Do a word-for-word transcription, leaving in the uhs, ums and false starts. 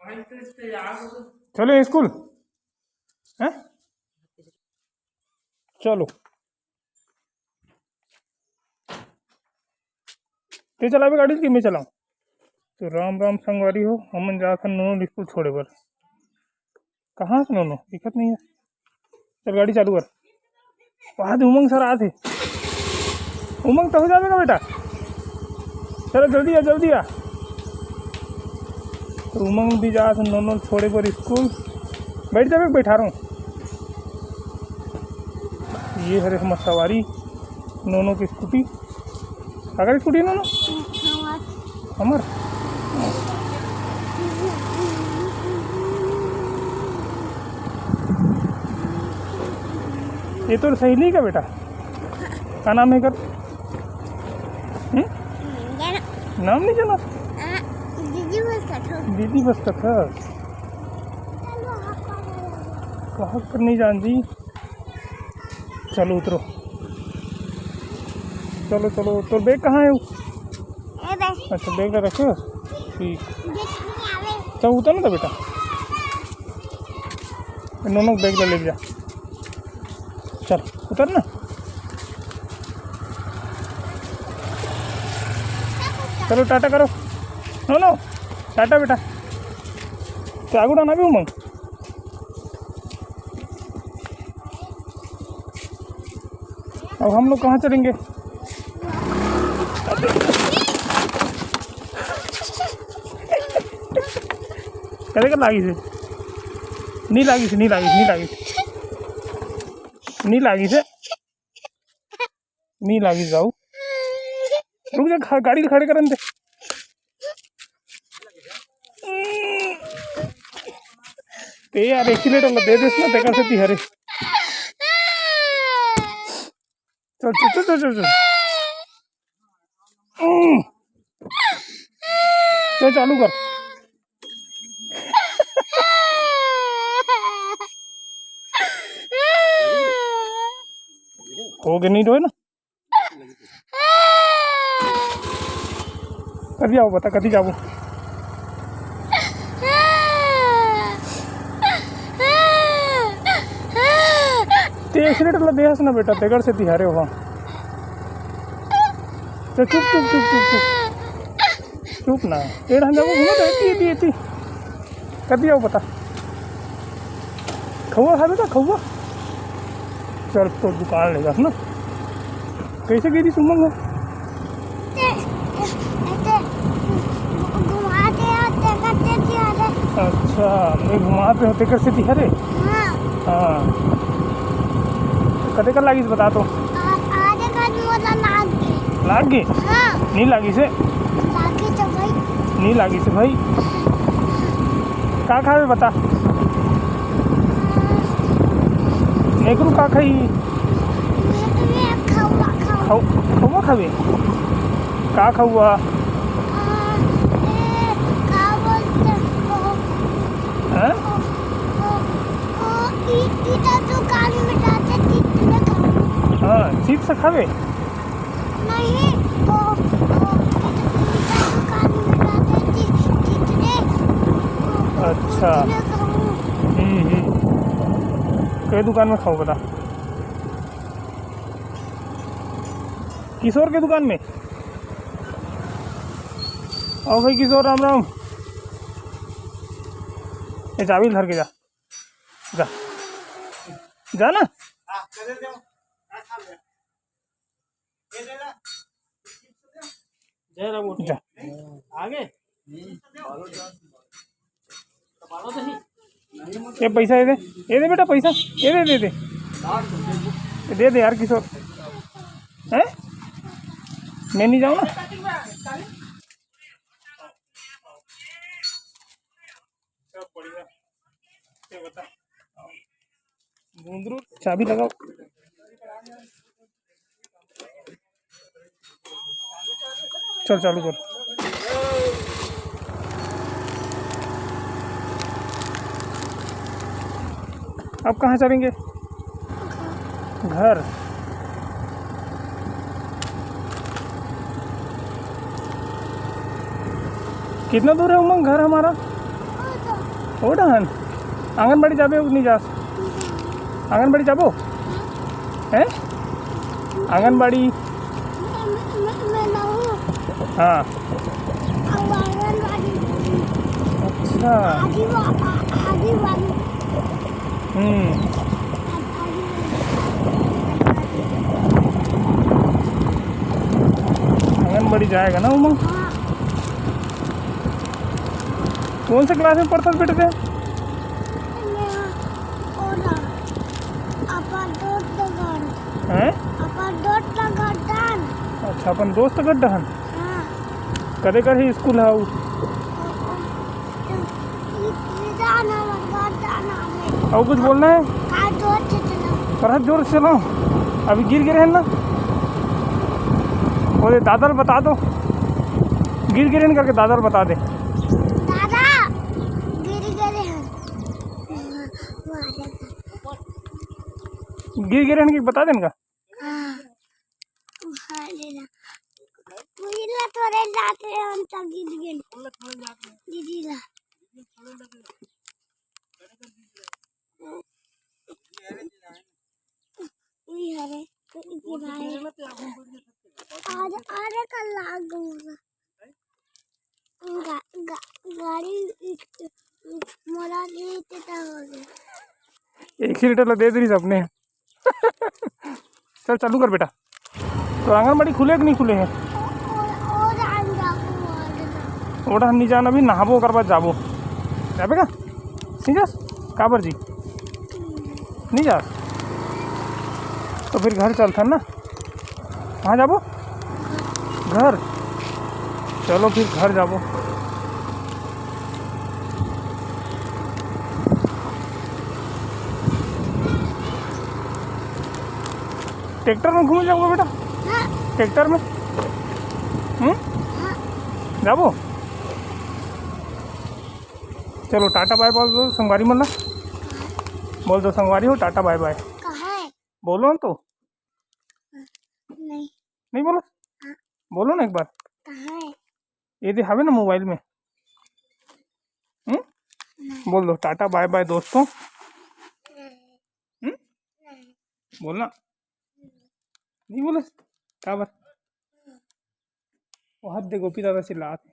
चलो स्कूल, हैं? चलो, ते चलाबे गाड़ी कि मैं चलाऊं? तो राम राम संगवारी हो, हमन जात हन नोनो स्कूल छोड़े बर। कहाँ से नोनो? दिखत नहीं है। चल गाड़ी चालू कर। वहाँ दे उमंग सर आत हे। उमंग, तो हो जाबे का बेटा? चलो जल्दी आ, जल्दी आ। तो उमंग भी जात हे नोनो छोड़े बर स्कूल। बैठ जाबे, बैठा रहा हूँ। ये हरे हमर सवारी, नोनो की स्कूटी। काकर स्कूटी नोनो? हमर। ये तोर सहेली का बेटा? का नाम हे कर? हम्म? नाम नहीं जाना? दीदी बस कथो। दीदी बस कथो। कहाँ कर नहीं जान जी। चलो उतरो। चलो, चलो, तोर बैग कहाँ हे? अच्छा, बैग ला रखे हो? ठीक। चल उतर ना तो बेटा, नोनो बैग ला ले जा। चल उतर ना। चलो टाटा करो। नोनो, टाटा बेटा। तो आगू डाना भी उमंग। अब हम लोग कहाँ चलेंगे? कदे कर लागिस हे? नहीं लागिस, नहीं लागिस, नहीं लागिस। नहीं लागिस हे। नहीं लागिस जाऊ। रुक जा, खा-, गाड़ी खड़े करन दे। ते यार, accelerator ला दे देस ना, तेकर सेती हरे। चल, चल, चल, चल, चल, चल। चल, चालू कर। हो गए, नहीं रोए ना। कभी आओ, बता, कभी जाबो। ते accelerator ला देहस ना बेटा, तेकर सेती हरे हो। तो चुप, चुप, चुप, चुप, चुप। चुप ना। ए ढंग जाबो, घूमो तो, एती, एती, एती। कभी आओ, बता। खउवा खाबे का, खउवा? चल, तो दुकान लेगा ना। कैसे गिरी सुमन हो? ते, ते, घुमाते हैं, ते करते थे, अरे। अच्छा, मैं घुमाते हो, तेकर सेती हरे? हाँ। हाँ। तो कते कर लागिस, बता तो। आ-, आधे घर मोला लाग गे। लाग गे? हाँ। नहीं लागिस हे? लागिस तो भाई। नहीं लागिस हे भाई। का खाबे, बता। नेकरू का खाही? मैं तो, मैं खउवा खाऊँ। खउ-, खउवा खाबे? का खउवा? आ, ए, का बोलते हैं वो? हैं? ओ, ओ, ओ, ई-, इधर दुकान में जाते चिप्स में खाऊँ। हाँ, चिप्स खाबे? नहीं, ओ, ओ, इधर, इधर दुकान में जाते चि-, चिप्स में, ओ, अच्छा। चिप्स में खाऊँ। हम्म, हम्म। के दुकान में खाबो बता? किशोर के दुकान में। आओ भाई किशोर, राम राम। ये चाबी धर के जा, जा, जा ना। जा। आगे। ये पैसा ये दे, ये दे बेटा पैसा, ये दे, दे दे। ये दे दे यार किशोर। हैं? मैं नहीं जाऊँ ना। सब बढ़िया। ये बता। घुंघरू, चाबी लगाओ। चल, चालू कर। अब कहाँ चलेंगे? घर। कितना दूर है उमंग घर हमारा? ओ डहन। आंगनबाड़ी जाबे कि नहीं जास? आंगनबाड़ी जाबो? हैं? आंगनबाड़ी? हाँ। अच्छा। हम्म। आंगनबाड़ी जाएगा ना उमा? हाँ। कौन से क्लास में पढ़ता बेटा ते? अपन दोस्त घर। हैं? अपन दोस्त घर डहन। अच्छा, अपन दोस्त घर डहन। हाँ। कदे कर ही स्कूल है उ? अउ कुछ बोलना है? थोड़ा जोर से चलाओ। अभी गिर गिरे हैं ना। बोले दादा ल बता दो, गिर गिरे हैं करके दादा ल बता दे। दादा गिर गिरे हैं। गिर गिरे हैं कि बता देन का? हाँ। उठा लेना। कोई ला तोरे जाते हैं, हम तक गिर गए। दीदी ला। उई हरे, उई भाई। आज, आज कल लाग गया। गा-, गा-, गाड़ी मोला दे देता होगे। एक्सीलेटर ला दे देनी सबने। चल चालू कर बेटा। तो आंगनबाड़ी खुले कि नहीं खुले है? ओड़ा हम नहीं जाना, अभी नहाबो, ओकर बाद जाबो। जाबे का? नहीं जास? काबर जी? नहीं जास? तो फिर घर चलथन ना। कहाँ जाबो? घर। चलो फिर घर जाबो। ट्रैक्टर में घूमे जाबो बेटा? हाँ। ट्रैक्टर में? हम्म? हाँ। जाबो? चलो टाटा बाय बाय बोल दो संगवारी मन ला। बोल दो संगवारी हो टाटा बाय बाय। कहाँ है? बोलो ना तो। नहीं। नहीं बोलो? हाँ। बोलो ना एक बार। कहाँ है? ये दे हवे ना मोबाइल में। हम्म? नहीं। बोल दो टाटा बाय बाय दोस्तों। नहीं। हम्म? नहीं। बोलना। नहीं बोले? काबर? वो हद दे गोपी दादा चिल्लात।